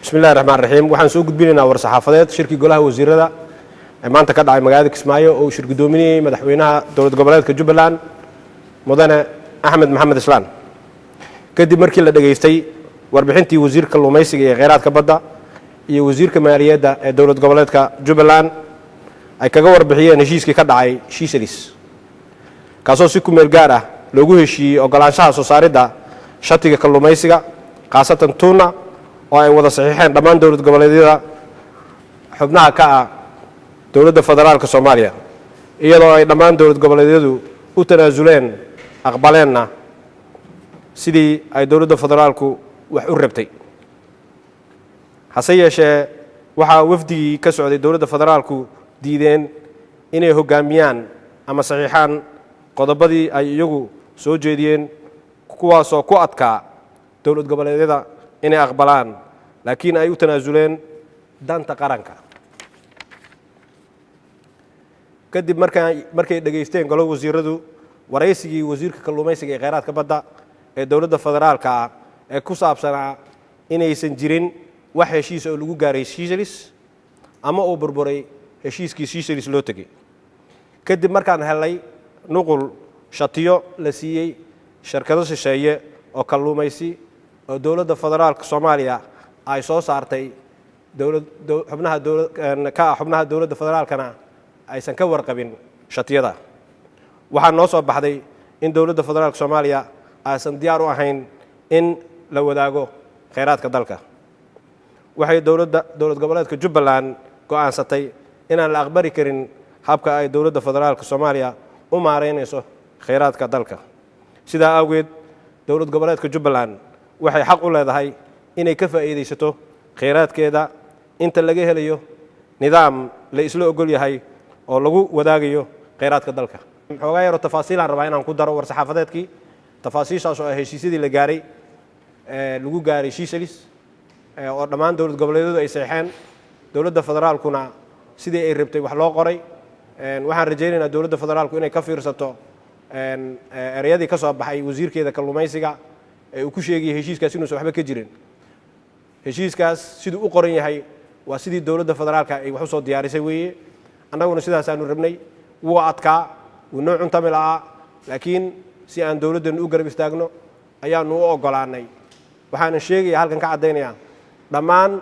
Bismi illahi raxmaan raxiim. Waxaan soo gudbinaynaa war-saxaafadeed shirkii golaha wasiirada ee maanta ka dhacay magaalada Kismaayo oo uu shir guddoominayey madaxweynaha dowlad goboleedka Jubbaland, Mudane Axmed Maxamed Islaan. Kadib markii la dhegaystay warbixintii wasiirka kalluumaysiga iyo kheyraadka badda iyo wasiirka maaliyadda ee dowlad goboleedka Jubbaland ay kaga warbixiyeen heshiiskii ka dhacay Seychelles, kaasoo si kumeel gaar ah loogu heshiiyey ogolaanshaha soo saaridda shatiga kalluumaysiga, khaasatan tuna, oo ay wada saxiixeen dhammaan dowlad goboleedyada xubnaha ka ah dowladda federaalka Soomaaliya, iyadoo ay dhammaan dowlad goboleedyadu u tanaasuleen, aqbaleenna sidii ay dowladda federaalku wax u rabtay. Hase yeeshee, waxaa wafdigii ka socday dowladda federaalku diideen inay hoggaamiyaan ama saxiixaan qodobadii ay iyagu soo jeediyeen, kuwaasoo ku adkaa dowlad goboleedyada inay aqbalaan, laakiin ay u tanaasuleen danta qaranka. Kadib markay dhegaysteen golo wasiiradu waraysigii wasiirka kalluumaysiga ee kheyraadka badda ee dowladda federaalka ah ee ku saabsanaa inaysan jirin wax heshiisa oo lagu gaaray Seychelles ama uu burburay heshiiskii Seychelles loo tegey. Kadib markaan helay nuqul shatiyo la siiyey shirkado shisheeye oo kalluumaysi oo dowladda federaalka Soomaaliya ay soo saartay, dowlad xubnaha dowla ka ah xubnaha dowladda federaalkana aysan ka warqabin shatiyada, waxaa noo soo baxday in dowladda federaalka Soomaaliya aysan diyaar u ahayn in la wadaago kheyraadka dalka. Waxay dowladda dowlad goboleedka Jubbaland go'aansatay inaan la aqbali karin habka ay dowladda federaalka Soomaaliya u maareynayso kheyraadka dalka. Sidaa awgeed, dowlad goboleedka Jubbaland waxay xaq u leedahay inay ka faa'iidaysato kheyraadkeeda inta laga helayo nidaam la isla ogol yahay oo lagu wadaagayo kheyraadka dalka. Xoogaa yaroo tafaasiilaan rabaa inaan ku daro war-saxaafadeedkii, tafaasiishaas oo ah heshiisyadii la gaaray, lagu gaaray Seychelles, oo dhammaan dowlad goboleedyadu ay saxeexeen, dowladda federaalkuna sidii ay rabtay wax loo qoray. Waxaan rajaynaynaa dowladda federaalku inay ka fiirsato ereyadii ka soo baxay wasiirkeeda kalluumaysiga ee uu ku sheegayay heshiiskaas inuusan waxba ka jirin. Heshiiskaas siduu u qoran yahay waa sidii dowladda federaalka ay wax u soo diyaarisay weeye. Annaguna sidaasaanu rabnay. Wuu adkaa, wuu noo cuntami la'aa, laakiin si aan dowladdeenu u garab istaagno ayaanu u oggolaanay. Waxaanan sheegaya, halkan ka caddaynayaa, dhammaan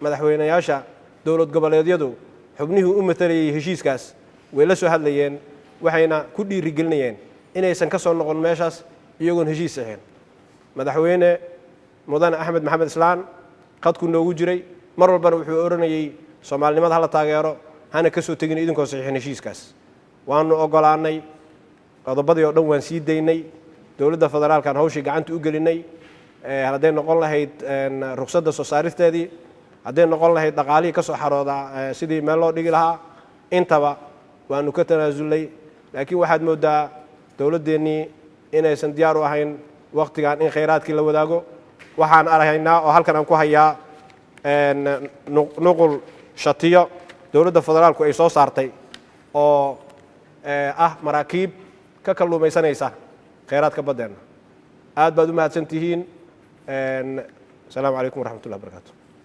madaxweynayaasha dowlad goboleedyadu xubnihii u matalayay heshiiskaas way la soo hadlayeen, waxayna ku dhiirigelinayeen inaysan ka soo noqon meeshaas iyagoon heshiis saxeen. Madaxweyne Mudane Axmed Maxamed Islaan khadku noogu jiray, mar walbana wuxuu odhanayey: "Soomaalinimada hala taageero, hana ka soo tegin idinkoo saxiixin heshiiskaas." Waanu oggolaanay, qodobadii oo dhan waan sii daynay, dowladda federaalkan hawshii gacanta u gelinay, hadday noqon lahayd ruqsadda soo saaristeedii, hadday noqon lahayd dhaqaalihii ka soo xarooda sidii meel loo dhigi lahaa, intaba waanu ka tanaasulnay. Laakiin waxaad mooddaa dowladdeennii inaysan diyaar u ahayn wakhtigan in khayraadkii la wadaago. Waxaan arkaynaa oo halkan aan ku hayaa nuqul shatiyo dowladda federaalku ay soo saartay oo ah maraakiib ka kalluumaysanaysa khayraadka baddeenna. Aad baad u mahadsan tihiin. Asalaamu calaykum waraxmatullahi wabarakaatu.